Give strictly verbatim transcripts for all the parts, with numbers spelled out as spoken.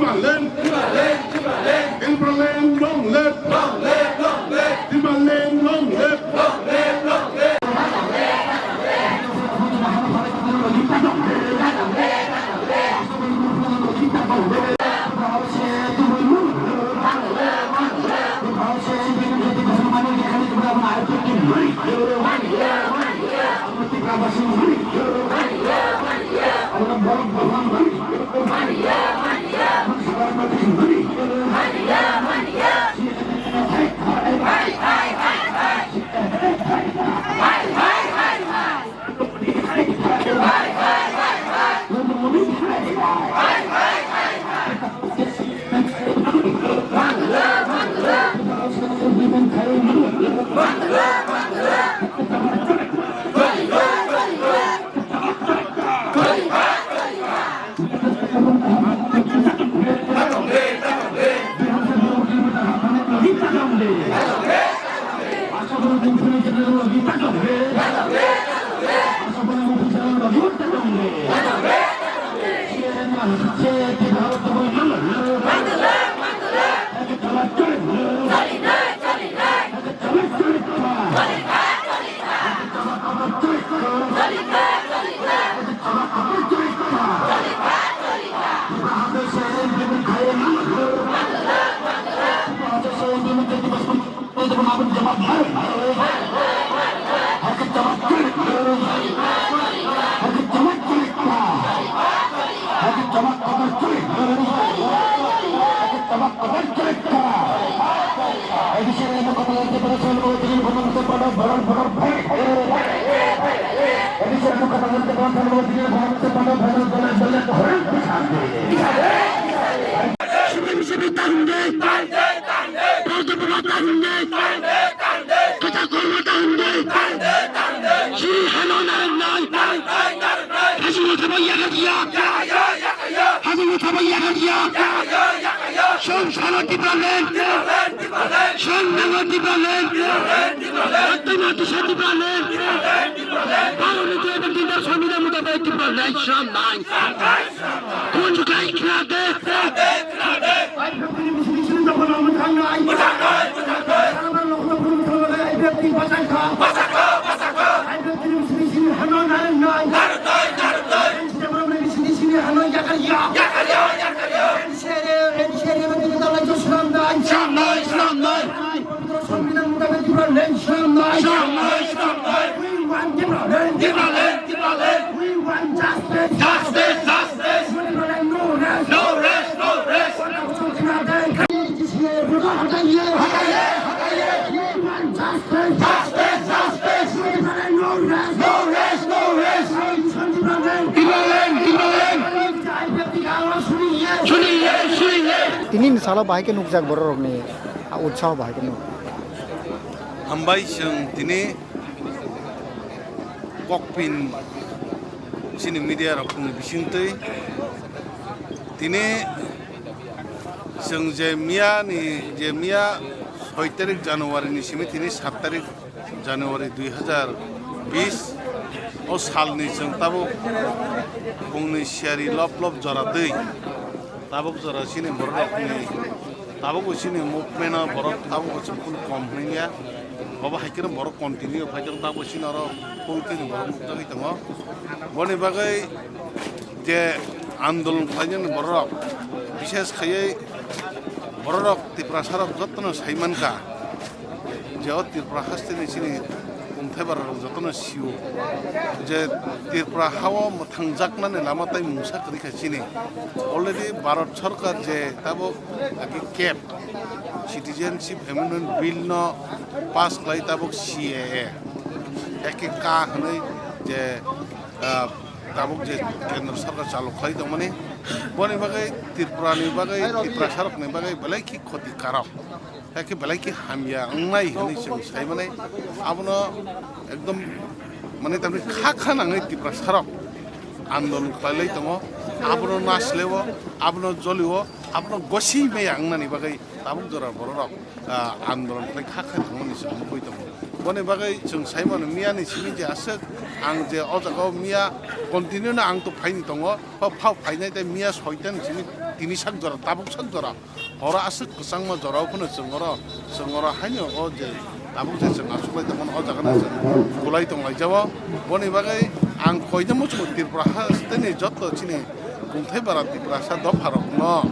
Timberland, Timberland, Timberland, long live! Timberland, long live! Long live, long live! Timberland, long live! Long live, long live! Sibini sibi tahun de. Kau tu bapa tahun de. Kata kau ma tahun de. Siri hano narang nai. Haji Mutaba Yagadia. Haji Mutaba Yagadia. Song Sano Tipraland. Song Nango Tipraland. Atma Tisa Tipraland. Baro ni tu ebi tinta somida muda bai Tipraland. Song Nai. Kun jukai khna de. I P F T ni misil misil dapor rok mwthang nai. Mwthang nai, mwthang nai. Sarabar lokno phuru mwthang nai, I P F T bachai kha. Bachai kha, bachai kha. I P F T ni misil misil hano narwk nai. Narwk nai, narwk nai. N C A borok ni misil misil hano yakar ya. Yakar ya, yakar ya. N C A, N C A ni misil dala jo slam nai. Slam nai, slam nai. Pabitro Songbidan mutabek Tipraland slam nai. Slam nai, slam nai. We want Tipraland. Tipraland, Tipraland. We want justice. Justice, justice. Tipraland, no rest. No rest, no rest. Justice, justice. Tipraland, no rest. No rest, no rest. Tipraland, Tipraland. Suniye, suniye. Tini ni salo bahai khe nukjak borok rokni utsaho bahai khe nuk. Hambai chwng tini kokpin chini media rok ni bisingtwi tini chwng je miya ni je miya soi tarik January ni simi tini sat tarik January dui hazar bis o salni chwng tabuk bongni siyari lop lop jora twi tabuk jora chini borok rokni tabuk bo chini movement o borok tabuk bo chwng kunu kom hwnwi ya. Obo hai kheno borok continue phai tongo, tabuk chini oro full tini borok nukjagwi tongo. Boni bagwi je andolon khlainani borok, bises khaiwi borok Tiprasa rok jotono sai mankha je o Tripura hasteni chini kungthai bara rok jotono sio je Tripura hao mwthangjaknani lama tai mungsa kwrwi kha chini. Already Bharat Sarkar je tabuk agi kep Citizenship Amendment Bill no pass khlai tabuk C A A, eke ka hwnwi je, ah, tabuk je Kendra Sarkar chalu khlai tongmani, boni bagwi Tripura ni bagwi, Tiprasa rok ni bagwi belai khe khoti karok, eke belai khe hamya wngnai hwnwi chwng sai mani. Abono ekdom, mane, tamni kha kha nangwi Tiprasa rok andolon khlai lai tongo, abono nasileo, abono jolio, abono gosi maya wngnani bagwi tabuk jora borok rok, ah, andolon khlai kha kha thangmani se mukhui tongo. Boni bagwi chwng sai mano, miya ni simi je aswk ang je o jaga o miya continue no ang to phaini tongo, o phao phainai tei miya soi ta ni simi tini sak jora, tabuk sak jora. Oro aswk kwchangma jorao phano chwng oro, chwng oro haino o je tabuk je chwng achuklai tongmani o jaga no chwng kwlai tonglaijao. Boni bagwi ang koina muchungo Tripura hasteni joto chini kungthai bara Tiprasa dopharokno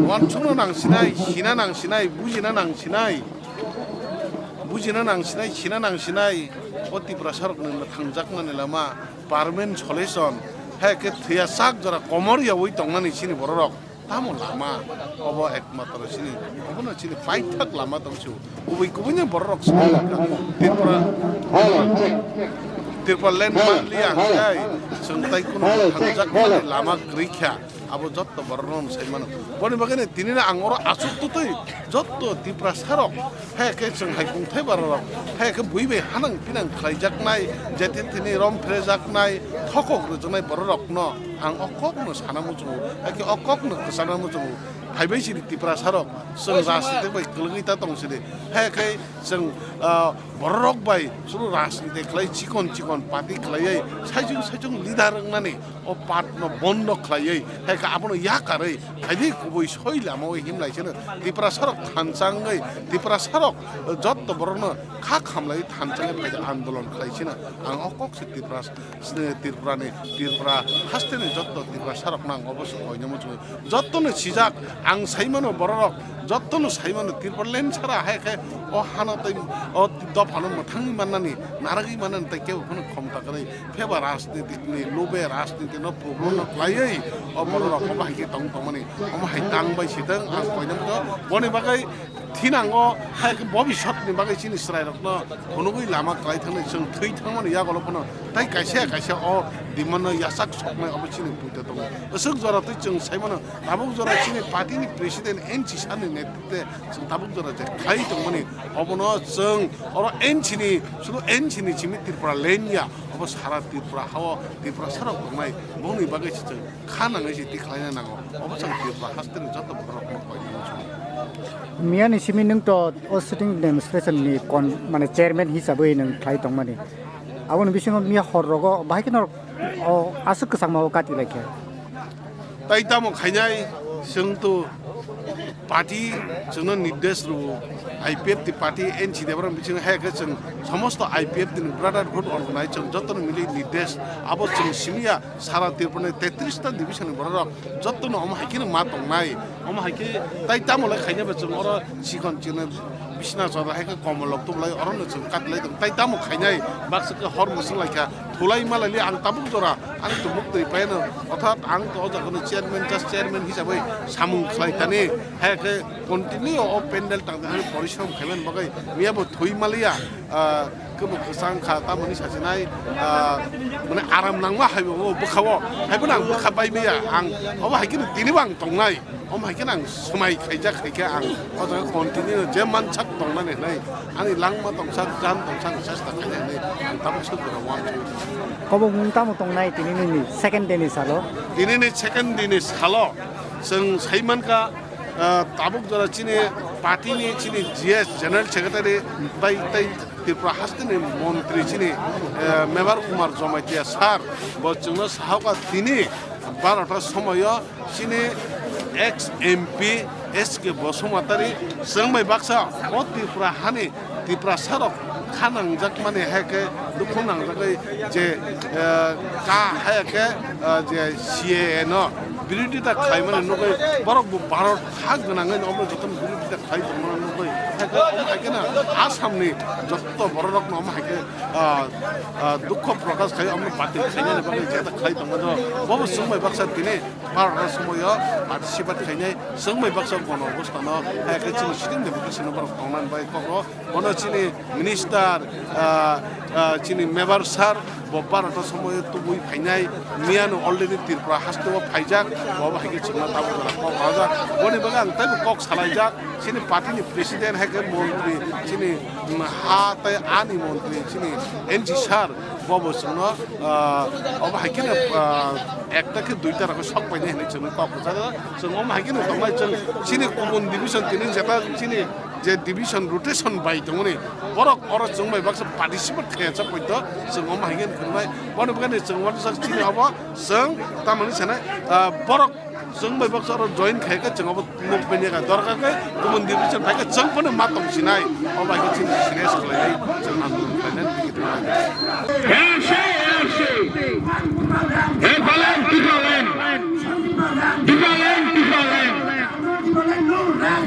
uansukna nangsinai, sina nangsinai, bujina nangsinai, bujina nangsinai, sina nangsinai o Tiprasarokni mwthangjakmani lama, permanent solution, hai khe thwiya sak jora komor yaui tongnani chini bororok. Tamo lama, obo ekmatro chini, obono chini paithak lama tong si. Kubui kubui ni bororok si Tripura, Tripura land manliya hai, chwng tai kuno thangjakmani lama kwrwi kha. Abo jotto bororok sai mano. Boni bagwi ni tini ang oro asuk tutui jotto Tiprasarok hai khe chwng hai kungthai bororok hai khe bui bai hanang pinang khlaijaknai, jeti tini rom phrejaknai, thokok rwjaknai bororokno ang o kokno sana muchungo, hai khe o kokno kwchana muchungo. Phaibai sidi Tiprasarok chwng rajniti bai kwlwgwi ta tong sidi, hai khe chwng, ah, bororok bai chwng rajniti khlai chikon chikon party khlaiwi saichung saichung leader wngnani o path no bondo khlaiwi, hai khe abono yakarwi phaidi kubui soi lama o himlai sino Tiprasarok thanchangwi, Tiprasarok jotto borokno kha khamlai thanchangwi phaidi andolon khlai sino. Ang o kok se Tipra, Tripurani, Tripura hasteni jotto Tiprasarokno ang obo se koinai muchungo. Jottono sijak, ang saimano bororok, jottono saimano Tipraland sara hai khe o hano tei o dophano mwthangwi mannani, naragwi mannani tei kebo phano khomta kwrwi. Pheba rajnitikni lube rajnitino problem no khlaiwi o bororok omo hai khe tong tongmani, omo hai tang bai sitang ang koinai muchungo. Boni bagwi thinango hai khe bobisotni bagwi chini chwrairokno phunugwi lama kwlai thangnai, chwng thwi thangmani yagulo phano tei kaisa kaisa o demand no yachak soknai obo chini puito tongo. Aswk jora twi chwng saimano tabuk jora chini party ni president N C sir ni netritwe chwng tabuk jora je khlai tongmani obono chwng oro N C ni, sudu N C ni simi Tripura lenya, obo sara Tripura hao Tiprasarok tongnai bongni bagwi se chwng kha nangwi se twi khlaina nango. Obo chwng Tripura hasteni joto borok rokno koinai muchungo. Miyani simi nwng to o sitting demonstration ni kon mane chairman hisabwi nwng khlai tongmani. Aboni bisingo miya hor rogo bahai kheno o aswk kwchangma o kati laikha. Tai tamo khainai chwng to party chwngno nirdesh rwo, I P F T party N C deborok bisingo hai khe chwng somosto I P F T ni brotherhood organize chwng jotono mili nirdesh abo chwng simiya. Sara Tripura ni tetris ta division ni borok rok jotto no omo hai khe no ma tongnai. Omo hai khe tai tamo le khaina ba chwng oro chikon chikon bisna chwra hai khe komol rok tubulai oro no chwng katlai tong tai tamo khainai baksa khe hor mwswk lai kha thulai malai li ang tabuk jora ang tumuk twi pai no orthat ang to o jaga no chairman just chairman hisabai samung khlai tani hai khe continue o pandal tang tang porishrom khaiman bagwi miya bo thwi maliya. Ah, kebo kwchang kha, tamoni sachinai, ah, mane aram nangma hai bo bwkha-o, hai bono ang bwkha bai maya, ang obo hai kheno tini bo ang tongnai, omo hai kheno ang swmai khaijak, hai khe ang o jaga continue je mansak tongnani hinwi, ani langma tongsak, jan tongsak, chesta khainai hinwi ang tabuk se bwrwi uansuk. Obo wng tamo tongnai tini nini second day ni salo? Tini ni second day ni salo chwng sai mankha, ah, tabuk jora chini party ni chini G S General Secretary bai tei Tripura haste ni montri chini, eh, Mebar Kumar Jamatia sir bo chwngno sahokha tini barota somoyo chini ex M P S K Basumatari chwng bai baksa o Tripura hani Tiprasa rok kha nangjak mani hai khe dukhu nangjagwi je, eh, ka hai khe, eh, je C A A no birodita khlai mani nugwi borok bo Bharat ha gwnangwi omo jotono birodita khlai tongmani nugwi hai khe omo hai khe na Assam ni jotto borok rok no omo hai khe, ah, ah, dukho prokash khai omo party khainani bagwi jeta khlai tongmani bo bo chwng bai baksa tini Bharat o somoyo participate khainai chwng bai baksa gono obostano hai khe chini sitting democracy no borok tongnani bai kok rw. Bono chini minister, ah, ah, chini Mebar sir, bo Bharat o somoyo tubui phainai, miyano already Tripura haste o phaijak, bo bo hai khe chwngno tabuk jora kok rwjak. Boni bagwi ang teibo kok salaijak, chini party ni president hai khe montri, chini, mm, ha tei ani montri, chini N G sir, bo bo chwngno, ah, obo hai kheno, ah, ekta khe duita rok sok painai hinwi chwngno kok rwjak. Chwng omo hai kheno tongnai chwng chini kubun division tini jeta chini je division rotation bai tongmani borok oro chwng bai baksa participate khaiya cha poito chwng omo hai khe khwnai. Bono bagwi chwng uansuk chini obo chwng tamoni sanai, ah, borok Chwng bai baksa oro join khai khe chwng abo nuk bini ka dorkar khe kubun division phai khe chwng phano ma tong sinai. O bai khe chini serious khlai nai chwng ang nuk khlai nai. N R C, N R C. Tipraland, Tipraland. Tipraland, Tipraland.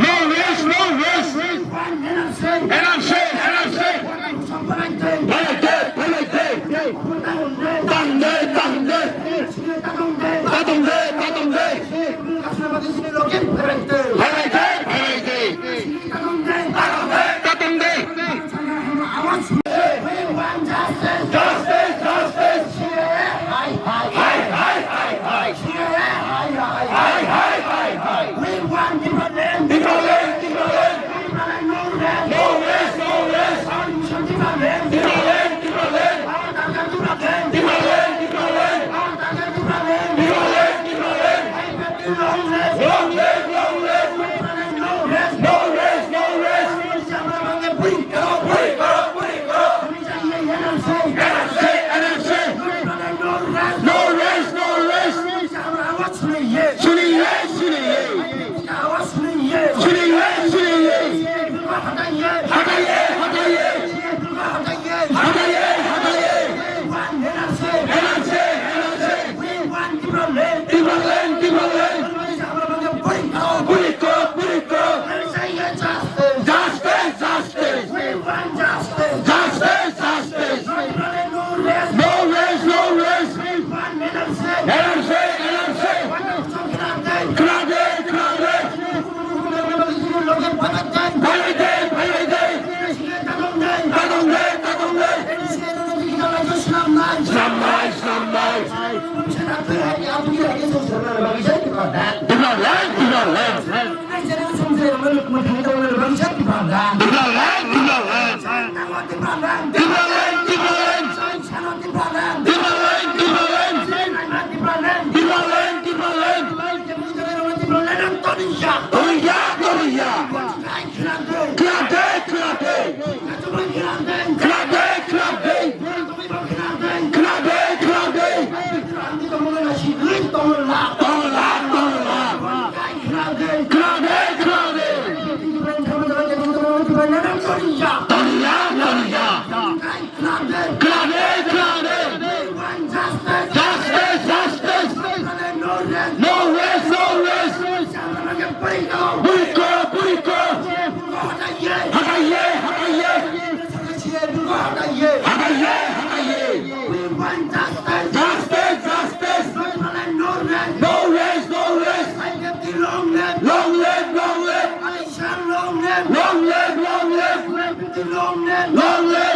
No rest, no rest. N R C, N R C. Phalai de, phalai de. Tang de, tang de. Tatong de, tatong de. Phalai de, phalai de. Tatong de, tatong de. Justice, justice. Hai, hai, hai, hai. Hai, hai, hai, hai. Tipraland, Tipraland. No rest, no rest. Tipraland, Tipraland. Tipraland, Tipraland. Tipraland, Tipraland. Long live, long live. No rest, no rest. Puri karo, puri karo, puri karo. N R C, N R C. No rest, no rest. Suniye, suniye. Suniye, suniye. Hataye, hataye. Hataye, hataye. N R C, N R C. Tipraland, Tipraland. Puri karo, puri karo. Justice, justice. Justice, justice. No rest, no rest. N R C, N R C. Khwna de, khwna de. Phalai de, phalai de. Tatong de, tatong de. Swnamnai, swnamnai. Tipraland, Tipraland. Tipraland, Tipraland. Tipraland, Tipraland. Tipraland, Tipraland. Tipraland, Tipraland. Tipraland, Tipraland. Torya, torya. Khwna de, khwna de. Khwna de, khwna de. Khwna de, khwna de. Tongla, tongla. Khwna de, khwna de. Torya, torya. Khwna de, khwna de. Justice, justice. No rest, no rest. Puri karo, puri karo. Hataye, hataye. Hataye, hataye. Justice, justice. No rest, no rest. Long live, long live. Long live, long live. Long live, long live.